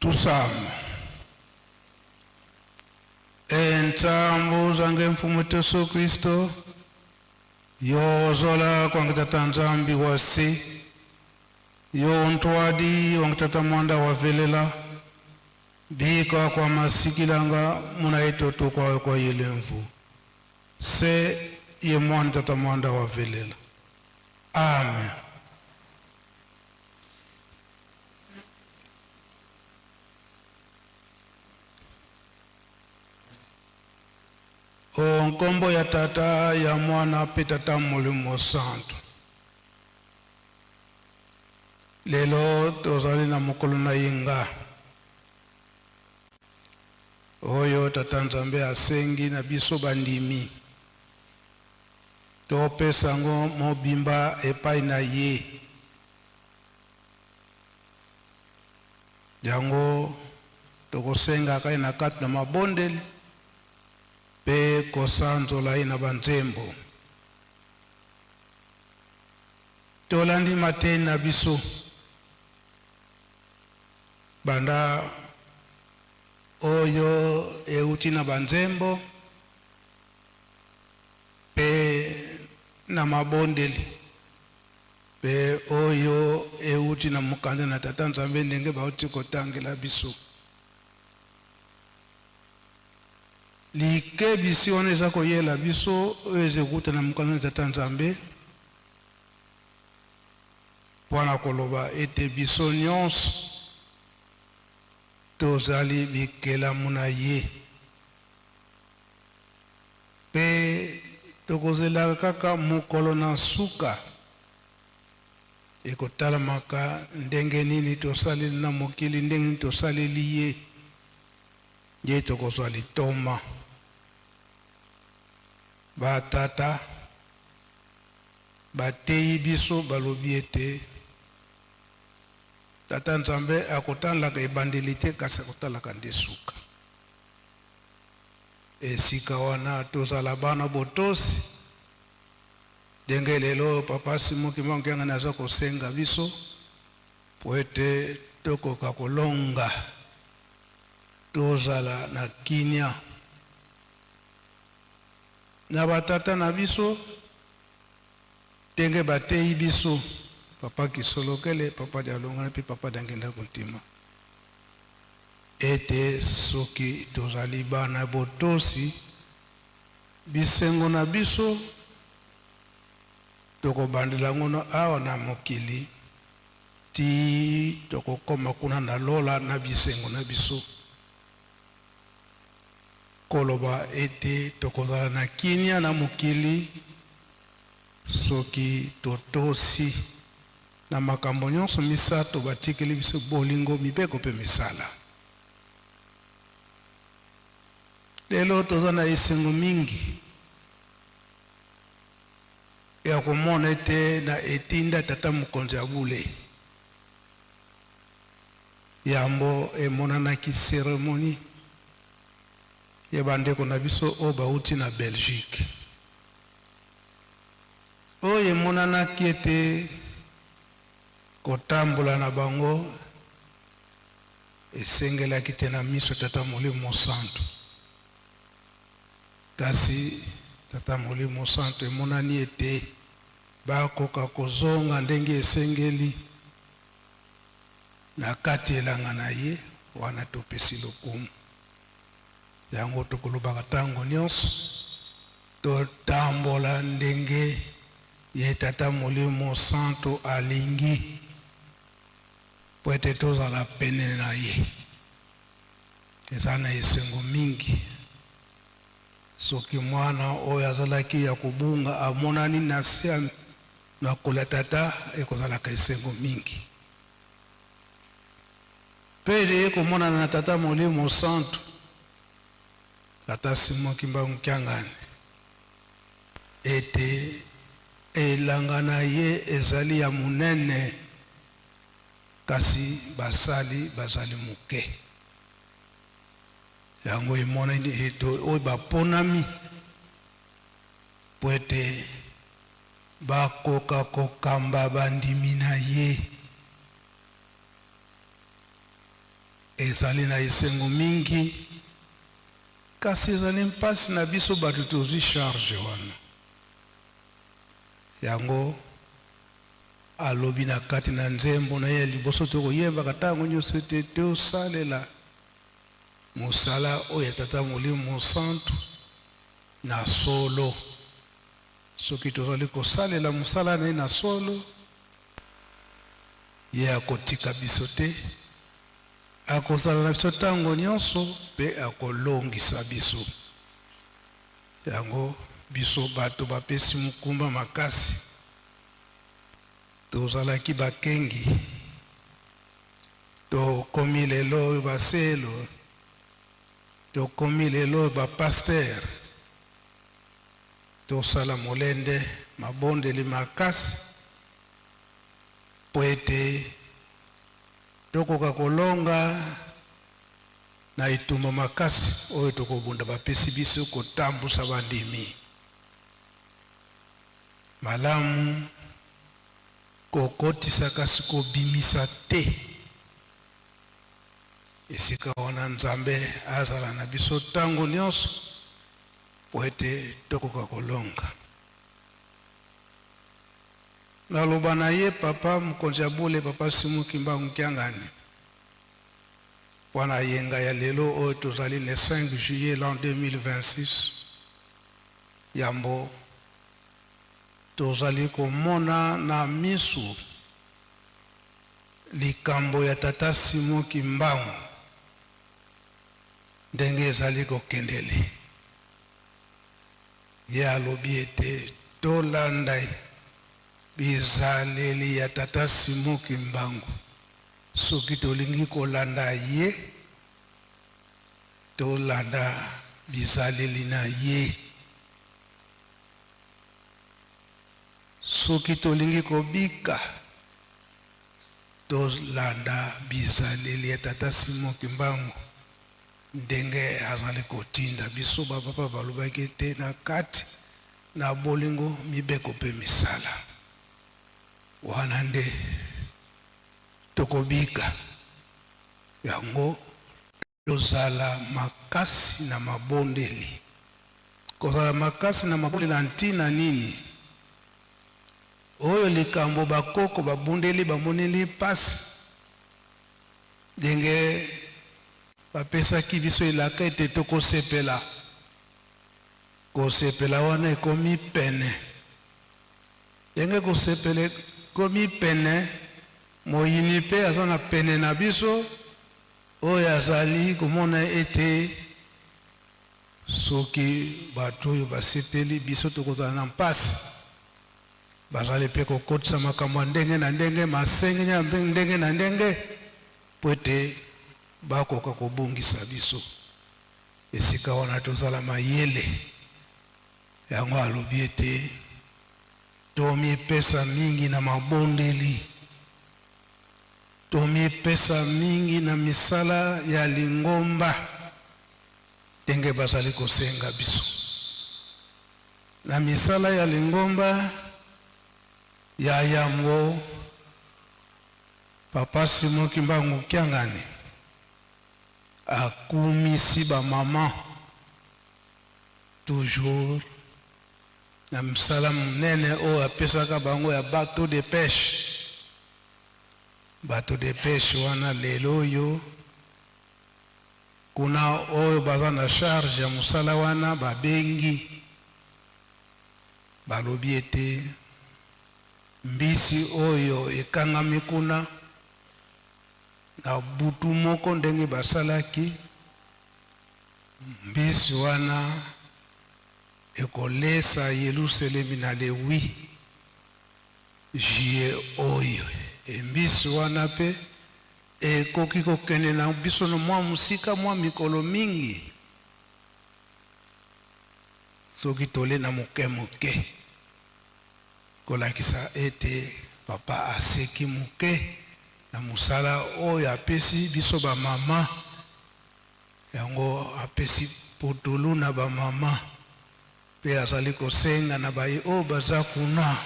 Tusame. Entsambu zange mfumu Yesu Kristo yozola kwange tata Nzambi wasi yo ntwadi wange tata mwanda wavelela bika kwa masikilanga muna etoto kwa kwa yelemvu se ye mwana tata mwanda wavelela. Amen. O nkombo ya Tata, ya Mwana mpe Tata Molimo Santu. Lelo tozali na mokolo na yenga oyo Tata Nzambe asengi na biso bandimi topesa yango mobimba epai na ye. Yango tokosengaka ye na kati na mabondeli mpe kosanzola ye na banzembo. Tolandi mateyi na biso banda oyo euti na banzembo mpe na mabondeli mpe oyo euti na mokanda na Tata Nzambe ndenge bauti kotangela biso. Likebisi wana eza koyela biso oyo eza ekuta na mokanda na Tata Nzambe mpo na koloba ete biso nyonso tozali bikelamu na ye mpe tokozelaka kaka mokolo na nsuka ekotalamaka ndenge nini tosaleli na mokili, ndenge nini tosaleli ye, nde tokozwa litoma. Batata bateyi biso, balobi ete Tata Nzambe akotalaka ebandeli te, kasi akotalaka nde suka. Esika wana tozala bana botosi, ndenge lelo Papa Simon Kimbangu Kiangani aza kosenga biso po ete tokoka kolonga, tozala na kimia na batata na biso ndenge bateyi biso, Papa Kisolokele, Papa Dialungana mpe Papa Diangienda Kuntima, ete soki tozali bana botosi, bisengo na biso tokobandela yango na awa na mokili tii tokokoma kuna na lola na bisengo na biso. Koloba ete tokozala na kimia na mokili soki totosi na makambo nyonso misato batikeli biso, bolingo, mibeko mpe misala. Lelo toza na esengo mingi ya komona ete na etinda Tata Mokonzi ya bule yambo emonanaki ceremonie ya bandeko na biso oyo bauti na Belgique, oyo emonanaki ete kotambola na bango esengelaki te na miso ya Tata Molimo Mosantu. Kasi Tata Molimo Mosantu emonani ete bakoka kozonga ndenge esengeli na kati elanga na ye, wana topesi lokumu. Yango tokolobaka ntango nyonso, totambola ndenge ye Tata Molimo Mosantu alingi, mpo ete tozala pene na ye. Eza na esengo mingi soki mwana oyo azalaki ya kobunga amonani na se ya makolo ya Tata, ekozalaka esengo mingi. Mpe eye komonana na Tata Molimo Mosantu, Tata Simon Kimbangu Kiangani, ete elanga na ye ezali ya monene, kasi basali bazali moke. Yango emonani ete oyo baponami mpo ete bakoka kokamba bandimi na ye. Ezali na esengo mingi, kasi ezali mpasi na biso bato tozwi charge wana. Yango alobi na kati na nzembo na ye ya liboso tokoyembaka ntango nyonso ete tosalela mosala oyo ya Tata Molimo Mosantu na solo. Soki tozali kosalela mosala na ye na solo, ye akotika biso te, akozala na biso ntango nyonso mpe akolongisa biso. Yango biso bato bapesi mokumba makasi, tozalaki bakengi, tokomi lelo oyo baselo, tokomi lelo oyo bapastere. Tosala molende, mabondeli makasi mpo ete tokoka kolonga na etumba makasi oyo tokobunda bapesi biso kotambusa bandimi malamu, kokotisa kasi kobimisa te. Esika wana Nzambe azala na biso tango nionso mpo ete tokoka kolonga. Naloba na ye papa mokonzi ya bule papa Simon Kimbangu Kiangani mpo na yenga ya lelo oyo tozali le 5 juillet l'an 2026 yambo tozali komona na misu likambo ya tata Simon Kimbangu ndenge ezali kokendele. Ye alobi ete tolanda bizaleli ya tata Simon Kimbangu. Soki tolingi kolanda ye, tolanda bizaleli na ye. Soki tolingi kobika, tolanda bizaleli ya tata Simon Kimbangu ndenge azali kotinda biso. Ba papa balobaki ete na kati na bolingo, mibeko mpe misala, wana nde tokobika. Yango tozala makasi na mabondeli. Kozala makasi na mabondeli na ntina nini? Oyo likambo bakoko babundeli bamoneli mpasi, ndenge bapesaki biso elaka ete tokosepela. Kosepela wana ekomi pene. Ndenge kosepela ekomi pene, moyini mpe aza na pene na biso, oyo azali komona ete soki bato oyo basepeli, biso tokozala na mpasi. Bazali mpe kokotisa makambo ya ndenge na ndenge, masenginya ya ndenge na ndenge, mpo ete bakoka kobungisa biso. Esika wana tozala mayele. Yango alobi ete tomipesa mingi na mabondeli, tomipesa mingi na misala ya lingomba ndenge bazali kosenga biso. Na misala ya lingomba ya yambo, Papa Simon Kimbangu Kiangani akumisi ba maman toujours na mosala monene oyo apesaka bango ya bateau de pêche. Bateau de pêche wana lelo oyo kuna oyo baza na charge ya mosala wana babengi balobi ete mbisi oyo ekangami kuna na butu moko ndenge basalaki mbisi wana ekolesa Yelusalemi na le 8 juillet oyo. E mbisi wana mpe ekoki kokende na biso na mwa mosika mwa mikolo mingi soki tole na moke moke, kolakisa ete papa aseki moke na mosala oyo apesi biso ba mama. Yango apesi putulu na ba mama mpe azali kosenga na baye oyo baza kuna.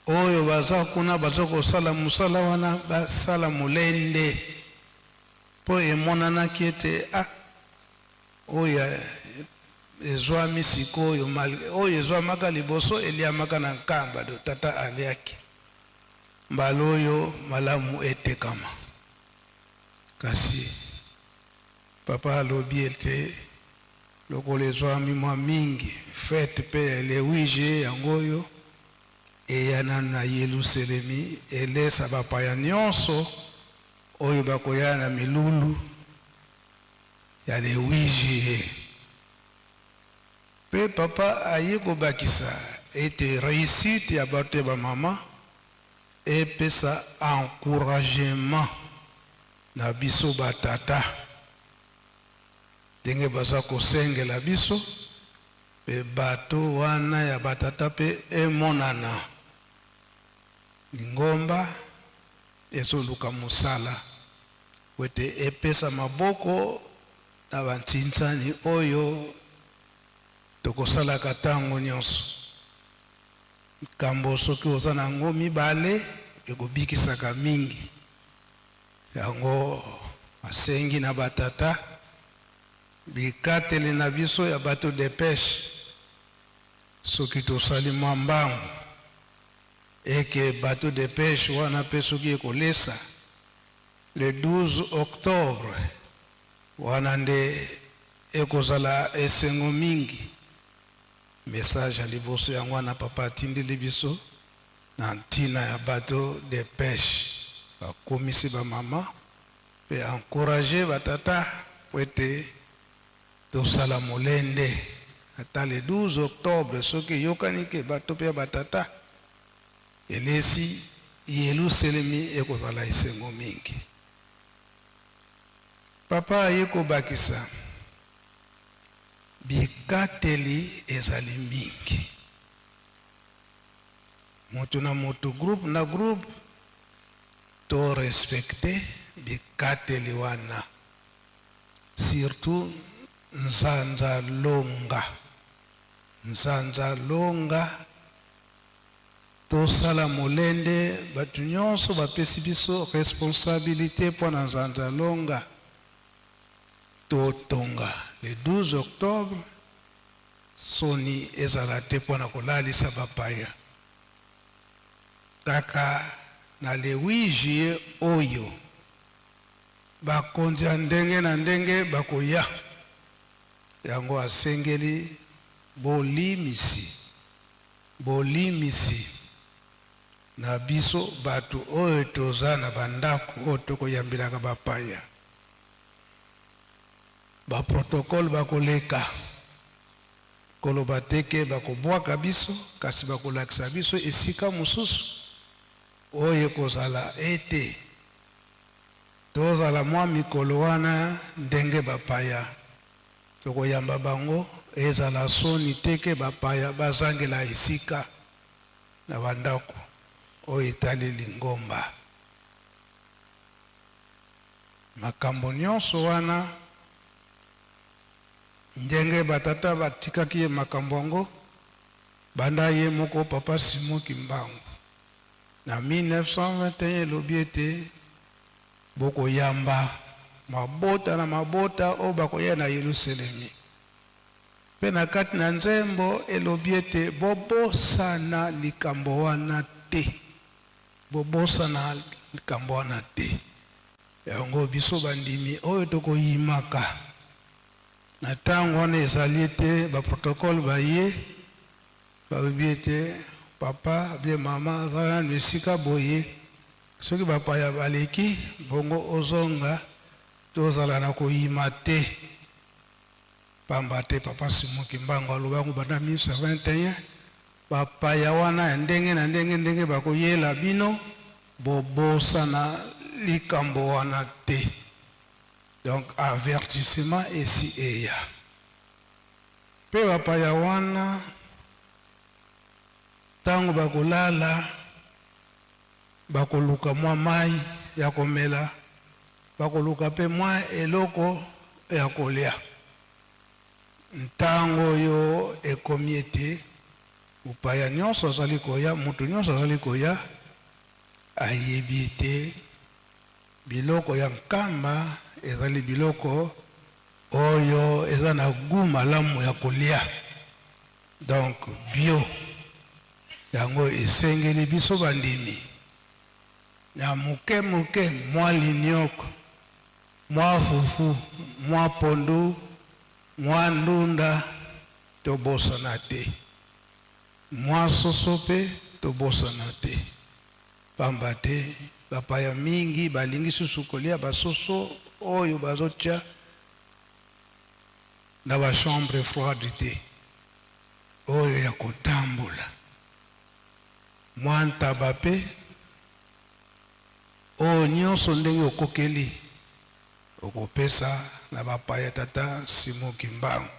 Oyo baza kuna baza kosala mosala wana, basala molende, mpo emonanaki ete ah, oyo ezwami sikoyo, oyo ezwamaka liboso eliamaka na nkamba, do tata aliaki mbala oyo malamu etekama. Kasi papa alobi ete lokola ezwami mwa mingi, fête mpe ya le 8 juillet yango oyo eya nanu na Yelusalemi, elesa bapaya nyonso oyo bakoya na milulu ya le 8 juillet. Mpe papa aye kobakisa ete réussite ya bato ya bamama epesa encouragement na biso batata, ndenge baza kosengela biso mpe bato wana ya batata mpe emonana lingomba ezoluka mosala po ete epesa maboko na bantsintsani oyo tokosalaka ntango nyonso. Likambo soki oza na yango mibale ekobikisaka mingi. Yango asengi na batata bikateli na biso ya bateau de pêche, soki tosali mwa mbangu eke bateau de pêche wana mpe soki ekolesa le 12 octobre wana nde ekozala esengo mingi. Message ya liboso yango wana papa atindeli biso na ntina ya bateau de pêche. Bakomisi bamama mpe encourage batata po ete tosala molende ata le 12 octobre, soki eyokani ke bato mpe ya batata elesi Yelusalemi, ekozala esengo mingi. Papa aye kobakisa bikateli ezali mingi, moto na moto, groupe na groupe, to respecte bikateli wana, surtout nzanza longa. Nzanza longa, tosala molende. Bato nyonso bapesi biso responsabilité mpo na nzanza longa, totonga le 12 octobre, soni ezala te mpo na kolalisa bapaya. Kaka na le 8 juillet oyo bakonzi ya ndenge na ndenge bakoya, yango asengeli bolimisi, bolimisi na biso bato oyo toza na bandako oyo tokoyambelaka bapaya. Baprotocole bakoleka, koloba te ke bakobwaka biso, kasi bakolakisa biso esika mosusu oyo ekozala ete tozala mwa mikolo wana, ndenge bapaya tokoyamba bango, ezala soni te ke bapaya bazangela esika na bandako oyo etali lingomba. Makambo nyonso wana, ndenge batata batikaki ye makambo yango banda ye moko papa Simon Kimbangu na 1921 elobi ete bokoyamba mabota na mabota oyo bakoya na Yelusalemi. Mpe na kati na nzembo elobi ete bobosana likambo wana te, bobosana likambo wana te. Yango biso bandimi oyo tokoyimaka na ntango wana ezali ete baprotocole baye, balobi ete papa bie mama azala nanu esika boye, soki bapaya baleki bongo ozonga. Tozala na koyima te, pamba te papa Simon Kimbangu aloba yango banda 1921: bapaya wana ya ndenge na ndenge, ndenge bakoyela bino, bobosana likambo wana te. Donc avertissement esi eya. Mpe bapaya wana ntango bakolala, bakoluka mwa mai ya komela, bakoluka mpe mwa eloko ya kolia. Ntango oyo ekomi ete Mopaya nyonso azali koya, moto nyonso azali koya, ayebi ete biloko ya Nkamba ezali biloko oyo eza na gout malamu ya kolia, donc bio. Yango esengeli biso bandimi na moke moke, mwa linioko, mwa fufu, mwa pondu, mwa ndunda, tobosana te. Mwa soso mpe tobosana te. Pamba te bapaya mingi balingi susu kolia basoso oyo bazotia na ba chambre froide te, oyo ya kotambola. Mwa ntaba mpe, oyo nyonso ndenge okokeli, okopesa na bapaya Tata Simon Kimbangu.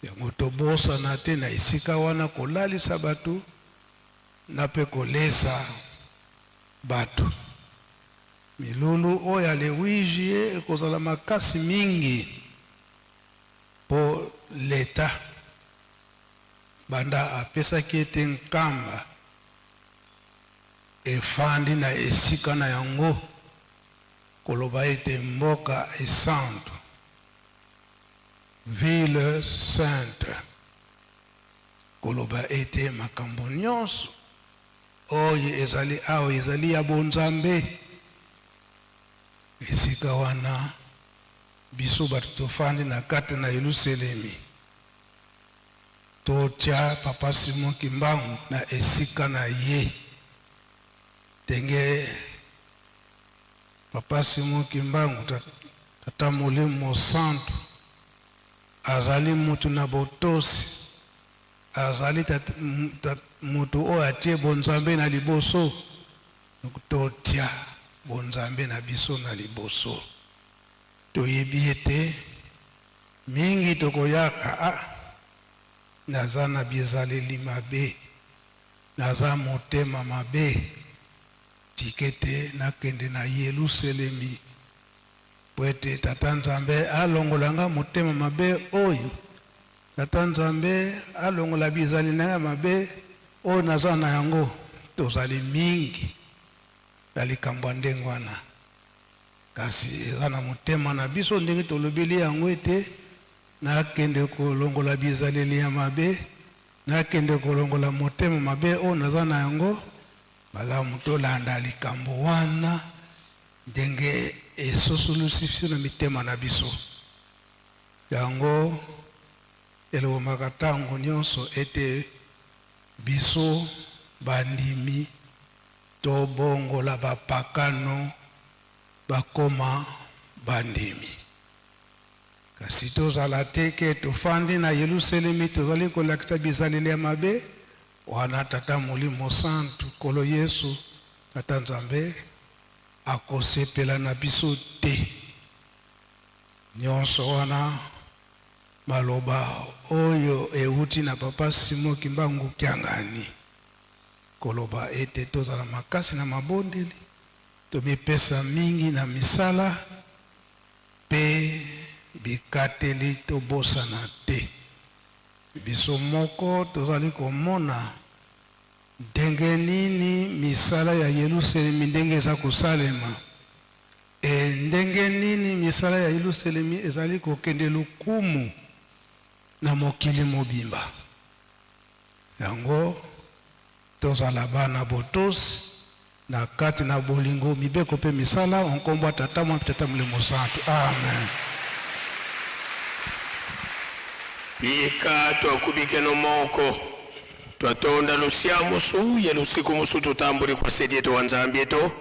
Yango tobosana te na esika wana kolalisa bato na mpe kolesa bato. Milulu oyo ya le 8 juillet ekozala makasi mingi mpo l'Etat banda apesaki ete Nkamba efandi na esika na yango koloba ete mboka esantu, ville sainte, koloba ete makambo nyonso oyo ezali awa ezali ya bonzambe. Esika wana biso bato tofandi na kati na Yelusalemi, totia Papa Simon Kimbangu na esika na ye. Ndenge Papa Simon Kimbangu, Tata Molimo Mosantu, azali mutu na botosi, azali mutu oyo atie bonzambe na liboso. Totia bonzambe na biso na liboso. Toyebi ete mingi tokoyaka, ah, naza na bizaleli mabe, naza motema mabe, tika ete nakende na Yeluselemi mpo ete Tata Nzambe alongola nga motema mabe oyo, Tata Nzambe alongola bizaleli na nga mabe oyo naza na yango. Tozali mingi na likambo ya ndenge wana, kasi eza na motema na biso ndenge tolobeli yango ete nakende kolongola bizaleli ya mabe, nakende kolongola motema mabe oyo naza na yango. Malamu tolanda likambo wana ndenge esosolusi biso na mitema na biso. Yango elobamaka ntango nyonso ete biso bandimi tobongola bapakano bakoma bandimi. Kasi tozala te ke tofandi na Yelusalemi tozali kolakisa bizaleli ya mabe wana. Tata Molimo Santu, Nkolo Yesu, Tata Nzambe akosepela na biso te. Nyonso wana maloba oyo ewuti na Papa Simon Kimbangu Kiangani, koloba ete tozala makasi na mabondeli, tomipesa mingi na misala mpe bikateli tobosana te. Biso moko tozali komona ndenge nini misala ya Yelusalemi ndenge eza kosalema e ndenge nini misala ya Yelusalemi ezali kokende lokumu na mokili mobimba. Yango tozala bana botosi na kati na bolingo, mibeko mpe misala, o nkombo ya Tata, Mwana mpe Tata Molimo Mosantu. Amen. Yika twakubikeno moko twatonda lusia musu ye lusiku musu tutambuli kwa sedi eto wa Nzambi eto.